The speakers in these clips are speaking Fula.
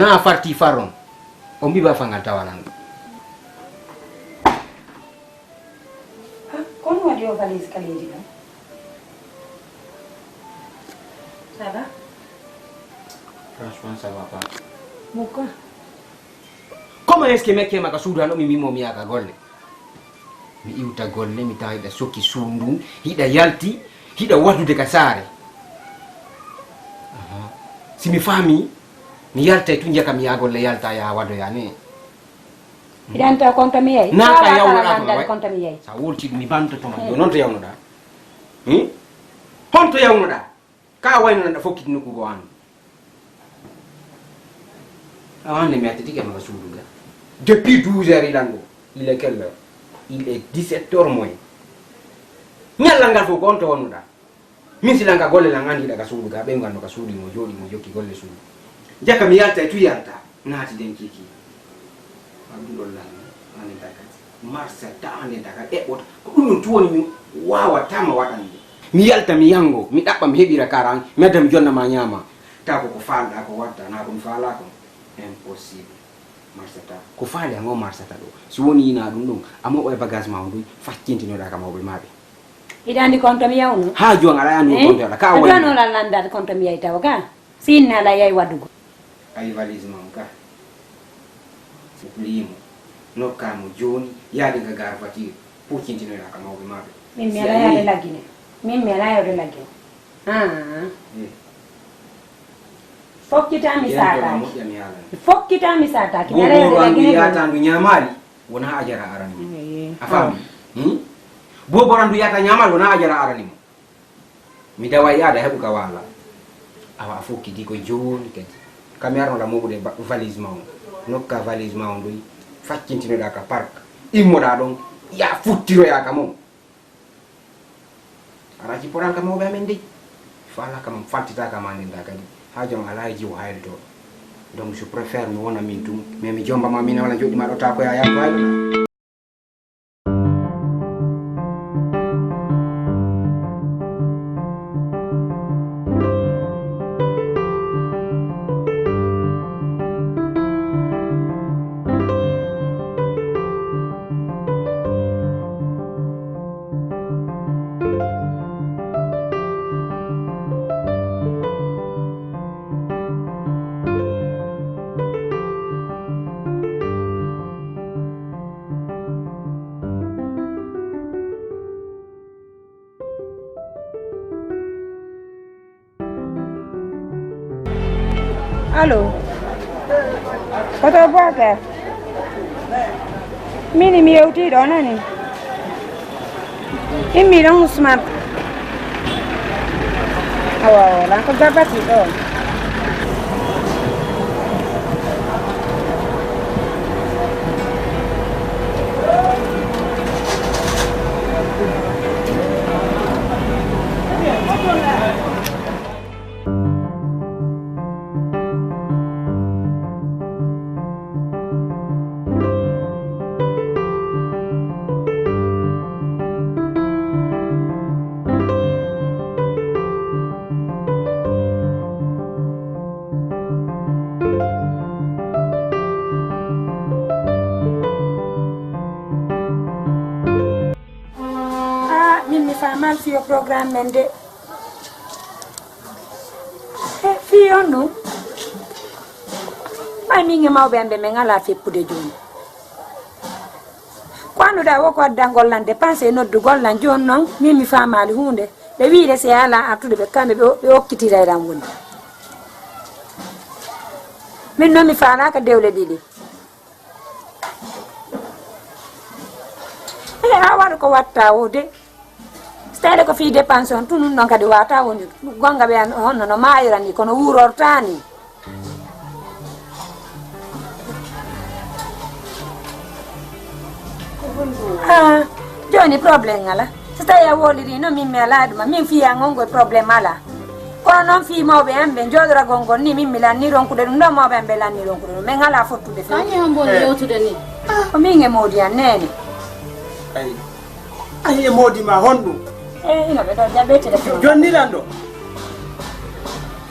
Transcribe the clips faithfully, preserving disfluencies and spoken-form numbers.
Na farti faron. O mbiba fangal tawalan. Ah, kono waɗi o valise ka leydi ɗon? Ça va? Franchement, ça va pas. Pourquoi? Comment est-ce que mekke maka suudu hano mi mimo mi yaka golle? Mi iwta golle, mi tawa hiɗa sokki suudu ndun, hiɗa yalti, hiɗa waɗude ka saare. Aha. Si mi faami, mi yaltay tun jaka mi yaha golle, yalta yaha wadoya ne. Hiɗa anndi taw konto mi yahi? Na ka yawnoɗa kono landal way. Konto mi yahi. Sa wurti mi banto to ma. Hmm. Yo non to yawnoɗa. Hmm? Honto yawnoɗa? Ka wayno nan fokkiti nokku go an. Awa hande mi attitike maka suudu ga. Depuis douze heures ilan ɗo. Il est quelle heure? Il est dix-sept heures moins. Ñallal ngal fof ko on to wonnuɗa. Min silan ka golle lan andi ɗa ka suudu ga, ɓen ganno ka suudu mo jooɗi mo jokki golle suudu. Jaka mi yalta e tu yalta. Naati den kiki. Abdul Allah ni, ani daga. Marsa ta ande daga. E ɓot, ko ɗum ɗum tuwoni mi wawa tama waɗande. Mi yalta mi yango, mi ɗaɓɓa mi heɓira karan, mi adda mi jonna ma ñaama. Ta ko ko falɗa ko watta, na ko mi fala ko. Impossible. Marsata. Ko faali an o marsata ɗo. Si woni yina ɗum ɗon, a moɓa e bagage ma on ɗum, faccintinoɗa ka mawɓe maɓe. Hiɗa andi konto mi yawno? Ha jon aɗa andi konto yaɗa. Ka a woni. Aduwa no la landa konto mi yayi tawa ka. Si inna la yayi wadugo. Ayi valise ma on ka. Limo. Nokka mo joni, yaade ka gar voiture. Puccintinoɗa ka mawɓe maɓe. Min mi ala yaade laggine. Min mi ala yaade laggine. Ah. Eh. Fokkita mi sata. Fokkita mi sata. Ki nare de gine. Yata ndu nyamali wona ajara arani. A fami? Hmm? Bobo randu yata nyamali wona ajara arani mo. Mi dawa yada hebu ka wala. Awa a fokkiti ko joni kadi. Kami arno la mobude valise ma on. Nokka valise ma on doy. Faccintinoɗa ka park. Immoɗa ɗon. Ya futtiro ya ka mo. Aɗa acci poral ka mawɓe amen dey. Fala kam faltita ka ma ndenda kadi. Ha jom ala e jiwo hayri to. Donc je préfère mi wona min tum. Mais mi jomba ma min wala joɗi ma ɗo ta ko ya yalto hayri. Allo. Koto Boker. Mini mi yewti ɗo nani. Immi ɗon Ousmane. Awa wala ko gabati ɗo. Ah, min mi famal fiyo programme men de. Eh, fii on ɗum? Ɓay min e mawɓe am ɓe, min alaa feppude jooni. Ko annduɗaa wo ko addangol lan dépense e noddugol lan jooni noon, min mi faamaali huunde. Ɓe wiide si alaa artude ɓe kamɓe ɓe, ɓe okkitiray lan woni. Min noon mi faalaaka dewle ɗiɗi. E a waɗa ko watta o de. So tawde ko fii dépense on tun, ɗum ɗon kadi wata woni gonga ɓe an honno no maayira ni, kono wuurorta ni. Ah, jooni problème ngala. So tawi a woliri noon, min mi alaa ɗuma, min fiya ngonngol problème alaa. Kono noon fii mawɓe am ɓe jooɗoragol ngol ni, min mi lanni ronkude ɗum ɗo, mawɓe am ɓe lanni ronkude ɗum. Min alaa fottude few. Kañum e hombo woni yewtude ni? Ah, ko min e moodi an neene. Ay. Ay, e moodi ma honɗum? E, ino ɓe ɗo jaɓe téléphone. Jonni lan ɗo.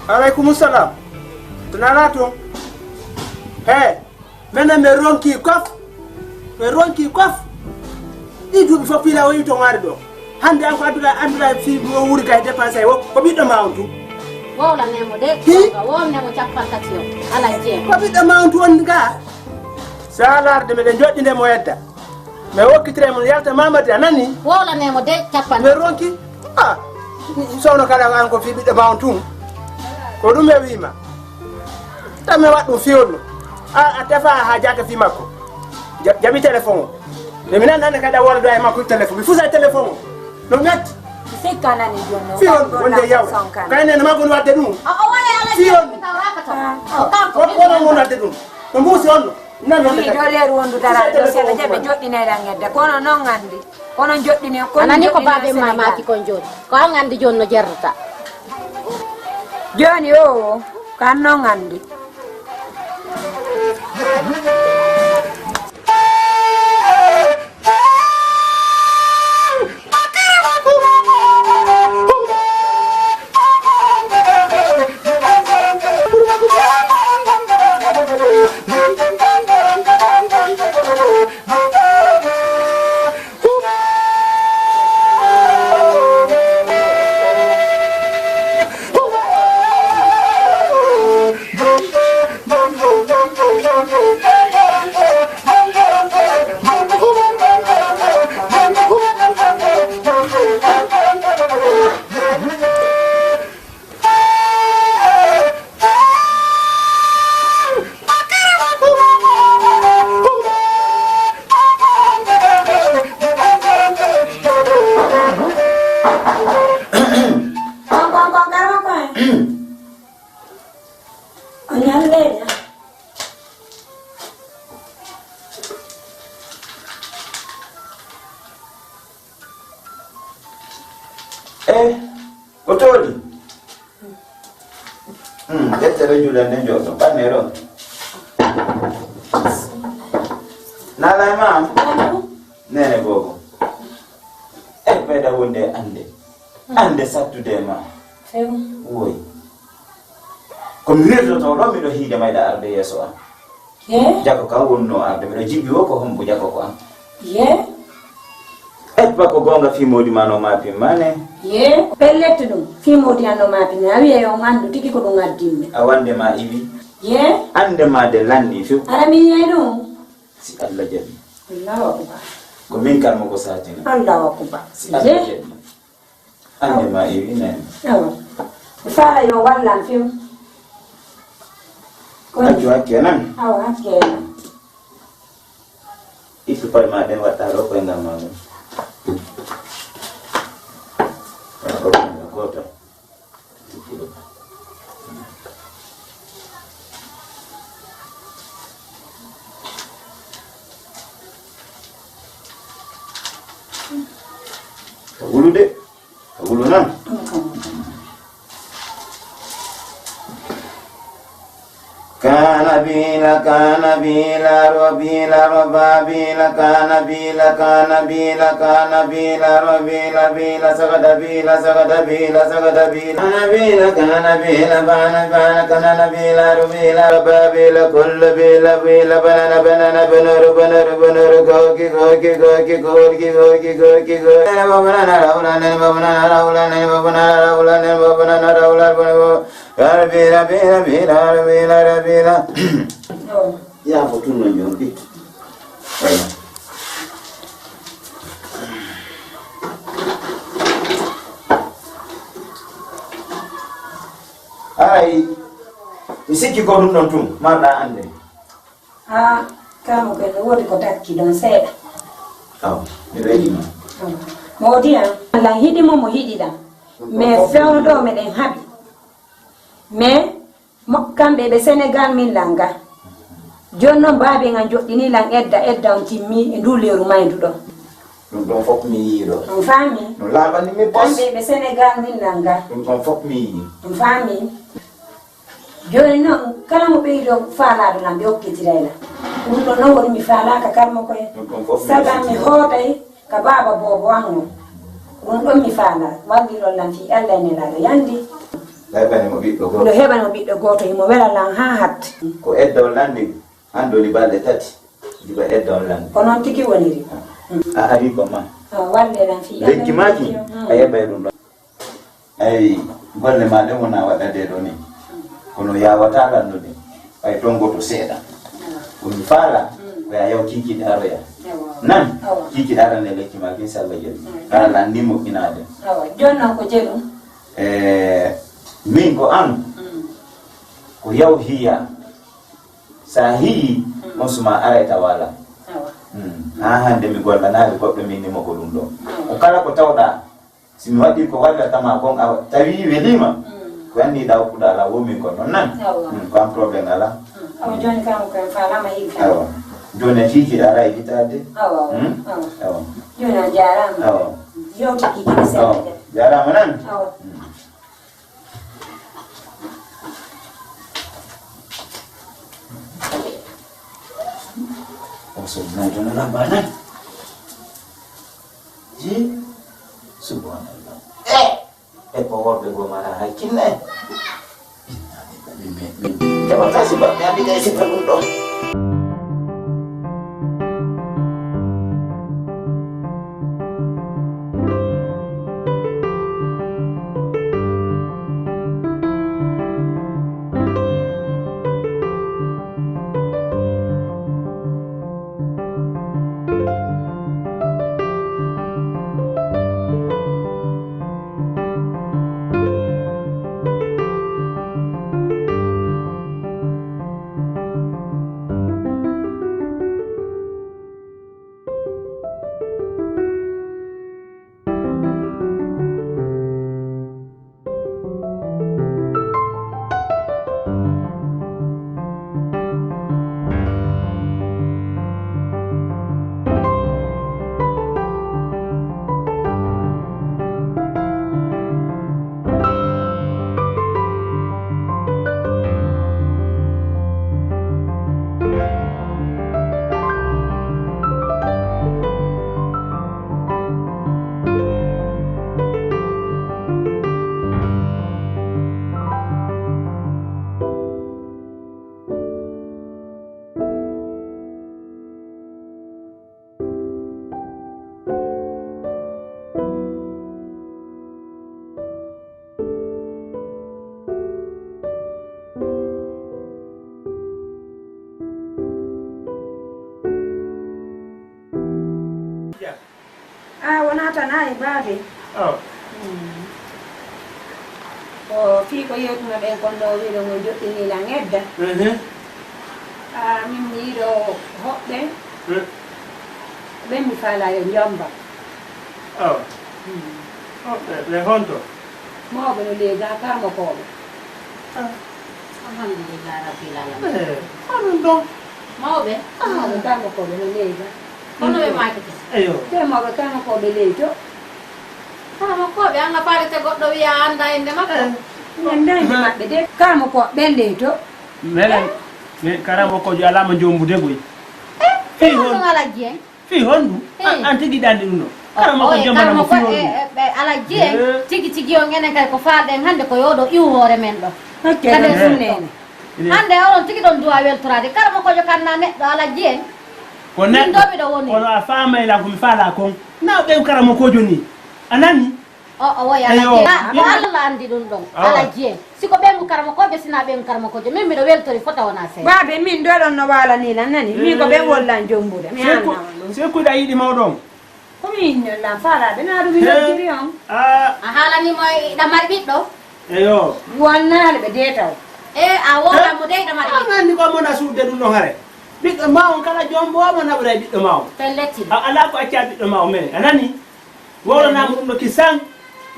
Aleykum salam. To nana to. Eh, menen mi ronki kof. Mi ronki kof. Ɗi duuɓi fof piila o yii to ngaari ɗo. Hannde an ko adduɗa, annduɗa fii o wuuri ga e dépensé o, ko ɓiɗɗo ma on tun. Wowlanee mo de, Hi? Wowlanee mo cappanɗe tati o, alaa jeego. Ko ɓiɗɗo ma on tun woni ga. Sa laarde meɗen joɗɗinde mo edda. Mi hokkitire mo yalta Mamadi, a nani? Wowlanee mo de, cappanɗe. Mi ronki? Ah, sono kala an ko fii ɓiɗɗo ma on tun. Ko ɗum mi wiima. Tan mi waɗ ɗum fii on no. A, a tefa a haajaaka fii makko. Ja-, jaɓi téléphone o. Nde mi nani hannde kadi a wowlata e makko téléphone. Mi fusa téléphone o. No ngatti? Sikka nani jooni o. Fii on, wonde yaw. Kay nene makko no waɗde ɗum. O, o woni ala Fii on. Jeeɗiɗi taw raka to. Ah. O kanko Won, won on wonande ɗum. No mbuusi on no. Nani on Fii kadi. Ɗo leeru wondu dara Fusa ɗo seeɗa téléphone jaɓe o. Joɗɗinayɗa ngedda. Kono noon nganndi. Kono joɗɗini, kono A nani ko joɗɗini baabe Sénégal. Mamati kon jooni? Ko an anndi jooni no jerrata. Jooni o, ko an noon anndi. Kon, kon, kon, garma kon. O ñalleeja. Eh, ko tooni? Hmm, ƴette ɗo juuɗe nden joɗɗo. Ɓanne ɗo. Nala e ma? Nene bobo. Eh, ɓeyda wonde e annde. Annde sattude e ma. Few. Woy. Ko mi wirdoto ɗo, miɗo hiide mayɗa arde yeeso am. Ye? Jako kam wonno arde, miɗo jiɓi o ko hombo jako ko am. Ye? Eppa ko goonga fii moodi ma no ma pin mane. Ye? Pellet ɗum, fii moodi an no ma pin. A wi'e on anndu tigi ko ɗum addimmi. A wande ma iwi. Ye? Annde ma de lanni few. Ara mi yiyay ɗum. Si Allah jaɓi. Allahu akbar. Ko min kalmo ko satina. Allahu akbar. Si Allah Ye? Jaɓi. Annde ma iwi nani. Awa. Faala yo wallan few. Accu hakke nan. Awa, hakke nan. Ittu paɗe ma ɗen waɗɗa ɗo koyngal ma ɗon. Waɗa ɗo koyngal gootal. Ittu ɗo. Ka wulude. Ka wulu nan. Kana bila, kana bila, ro bila, ro ba bila, kana bila, kana bila, kana bila, ro bila, bila, sagada bila, sagada bila, sagada bila. Kana bila, kana bila, bana, bana, kana na bila, ro bila, ro ba bila, kullu bila, bila, banana, banana, banuru, banuru, banuru, goki, goki, goki, goki, goki, goki, goki. Nene babana na raula, nene babana na raula, nene babana na raula, nene babana na raula, babana. Rabila, bila, bila, rabila, rabila. Ya fo tun non jon bit. Voilà. Ay, mi sikki ko ɗum ɗon tun, marɗa annde. Ah, kamo ɓe no woodi ko takki ɗon seeɗa. Aw, mi reɗima. Moodi am, Allah hiɗi mo, mo hiɗi ɗam. Mais fewndo ɗo meɗen haɓi. Mais mo, kamɓe ɓe Sénégal min langa. Jooni noon baabi ngan joɗɗini lan edda, edda on timmi e ndu leeru mayndu ɗo. Ɗum ɗon fof mi yii ɗo. On faami? No laaɓani mi bos. Kamɓe ɓe Sénégal min langa. Ɗum ɗon fof mi yii. On faami? Jooni noon, kala mo ɓeydo faalaade lan, ɓe okkitiray lan. Ɗum ɗon noon woni mi faalaaka karmo koye. Ɗum ɗon fof mi Sabu an mi hootay ka baaba boobo an o. Ɗum ɗon mi faalaa. Wallirol lan fii Allah e Nelaaɗo yandi. Heɓani mo ɓiɗɗo gooto. Miɗo heɓani mo ɓiɗɗo gooto, himo wela lan haa hatti. Ko edda o landi. An ɗoni balɗe tati, jiba edda on lanndi. Ko noon tigi woniri. A ari ko ma. Lekki maaki, a yeɓay ɗum ɗon. Eyi, golle ma ɗen wona waɗa de ɗo ni. Kono yawata lanndo de. Ɓay ton goto seeɗa. Ko mi faala, ko ya yaw kiikiɗe aroya. Nan, kiikiɗe arane lekki maaki, inshallah, jeli. Kala lanndi moƴƴinaade. Awa, jooni noon ko jelu? E, min ko an. Ko yaw hiya. Sa hiyi, on suma aray tawa ala. Awa. Hmm. Ha hande mi gollanaali goɗɗo mi nimo ko ɗum ɗo. Awa. Ko kala ko tawɗa, si mi waɗi ko wallata ma kon a tawi welima, ko anniɗa hokkuɗa ala wo min kon non nan. Awa. Hmm, ko an problème ala. Hmm. Awa, joni kam ko en falama hikka. Awa. Joni a fiikiɗa ara e hitaade. Awa. Hmm? Awa. Awa. Joni a jarama. Awa. Yewti kiki. Awa. Jarama nan. Awa. Hmm. O sonnay to nana mbanan. Ji, subhanallah. E, e ko worɓe goo mara hay kinne. Inna lillahi, min, min, min. Jaɓata sifa, mi andi kay sifa ɗum ɗo. A wonata na e baade. Aw. Hmm. Ko fii ko yewtuno ɗen kon ɗo wiɗo ngo jottini lan edda. Mhm. A min mi yiɗo hoɓɓe. Hmm. Ɓen mi faala yo njomba. Aw. Hmm. Hoɓɓe, ɓe honto? Mawɓe no leega karmokooɓe. Ah. Alhamdulillah rabbil alamin. Eh, ko ɗum ɗon. Mawɓe? Ah. Mawɓe karmokooɓe no leega. Kono ɓe maakete. Eyo. Ɓe mawɓe karmokooɓe leyto. Karmokooɓe, an a faalete goɗɗo wiya a annda innde makko? Eh. Mi annda innde maɓɓe de. Karmokooɓe ɓen leyto. Menen, min karamokoojo alaama jombude goy. Eh, fii hon? Ɗum alajji en. Fii honɗum? An, an tigi ɗanɗi ɗum ɗo. Kala mo ko jombanamo fii honɗum? Alajji en, tigi tigi on enen kay ko faalɗen hannde ko yo ɗo iw hoore men ɗo. Kadi ɗum nene. Hannde oɗon tigi ɗon duwa weltoraade. Kala mo ko jokanna neɗɗo alajji en. Ko neɗɗo. Min ɗo miɗo woni. Kono a faamay lan ko mi faala kon. Na ɓen kala mo ko joni. A nani? O, o woyi Alajji en. Ko Allah anndi ɗum ɗon. Alajji en. Si ko ɓeyngu karamokoojo, si na ɓeyngu karamokoojo. Min miɗo weltori fota wona seeɗa. Baabe, min ɗo ɗon no waalani lan nani. Min ko ɓe wollan jombude. Mi anna on ɗum. Sekuɗa yiɗi mawɗo on. Ko mi innol lan faalaɓe na ɗum mi noddiri on. A haalani mo iɗa mari ɓiɗɗo? Eyo. Wonnaali ɓe de taw. E a woola mo de iɗa mari ɓiɗɗo. An anndi ko mona suuɗde ɗum ɗon hare. Ɓiɗɗo ma on kala jombo mo naɓuray ɓiɗɗo ma on. Pelletti. A ala ko acca ɓiɗɗo ma on men. A nani? Wowlanamo ɗum ɗo kisan.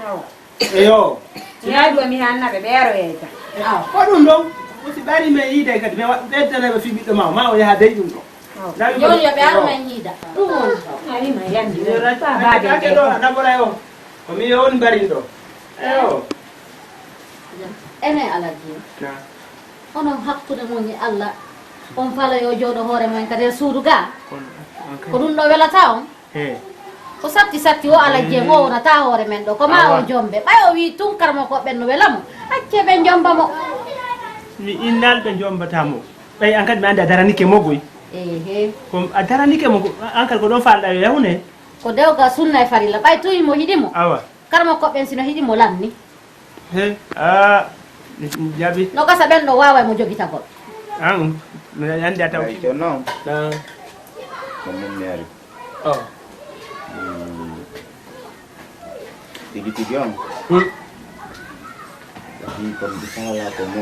Awa. Eyo. Yaadu mi hanna ɓe ɓeero yeyta. Awa. Ko ɗum ɗon? Ko si ɓari men yiide kadi, mi wa-, ɓeddana ɓe fii ɓiɗɗo ma, ma o yaha dey ɗum ɗo. Awa. Jooni yo ɓe aru men yiida. Ɗum woni. Ari ma yandi. Yo rata. Baade ake ɗo, a naɓoray o. Ko mi yo on mbarin ɗo. Eyo. Ene Alhaji. Na. Onon hakkunde mon e Allah. On fala yo jooɗo hoore mon kadi e suudu ga. Ko ɗum ɗo welata on. He. Ko satti satti o Alhaji en o wonata hoore men ɗo. Ko ma o jombe. Ɓay o wi tun karamokooɓe ɓen no wela mo. Acce ɓe jomba mo. Mi innal ɓe jombata mo. Ɓay an kadi mi andi a daranike mo goy. Ehe. Ko a daranike mo ko, an kadi ko ɗon faalɗa yo yahu ne? Ko dewgal sunna e farilla. Ɓay tuwi mo hiɗi mo. Awa. Kala mo koɓɓen sino hiɗi mo lanni. He, a, mi, mi jaɓi. No gasa ɓen ɗo waaway mo jogitagol. An, mi andi a taw. Ay, Ceerno. Ah. Ko min mi ari. Oh. Mm. Tigi tigi on. Hmm. Tawi ko mi faala ko mo.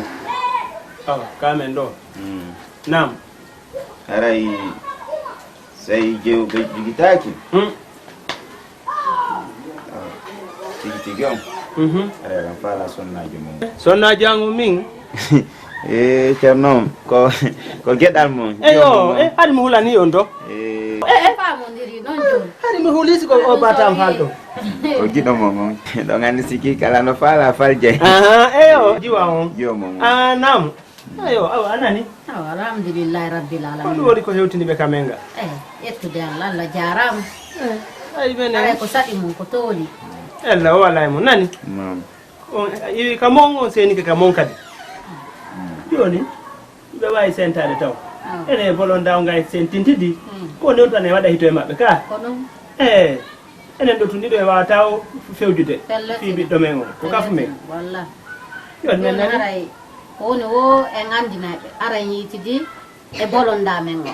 Oh, kamen ɗo. Mm. Naam. Haray sey jewɓe jogitaaki. Hmm. Ah, tigi tigi on. Mhm. Haray lan faala sonnaajo mum. Sonnaajo an o min. E Ceerno, ko, ko geɗal mon. Eyo, e, hari mi hulani on ɗo. E. E, e. Faamondiri noon jooni. Hari mi huli si ko o batam falɗo. Ko giɗo mon on. Ɗon anndi siki kala no faala fal jey. Aha, eyo, jiwa on. Jiwa mon on. Ah, naam. Eyo, awa, a nani? Awa, alhamdulillahi rabbil alamin. Ko ɗum woni ko hewtini ɓe ka men ga? Eh, ƴettude Allah, Allah jaaraama. Eh, ay, menen. Aray ko saɗi mum, ko tooli. Allah o alaa e mum, nani? Naam. On iwi ka mon, on seenike ka mon kadi. Jooni, ɓe waawi sentaade taw. Ah. Ene bolonda o ngay sentintidi. Mm. Ko noon tan e waɗa hito e maɓɓe ka. Ko ɗum. Eh, enen ɗo tun ɗiɗo e waawata o fewjude. Pellet. Fii ɓiɗɗo men o. Ko kafu men. Pellet. Walla. Yo men nani. Haray, ko woni wo en anndinay ɓe. Aray yiitidi e bolonda men o.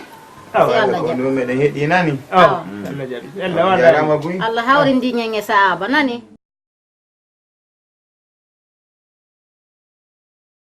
Awa. Si Allah jaɓi. Ko ɗum meɗen heɗi nani. Awa. Mm. Allah jaɓi. Allah walla. Jaaraama buy. Allah hawrindi ñen e saaba nani.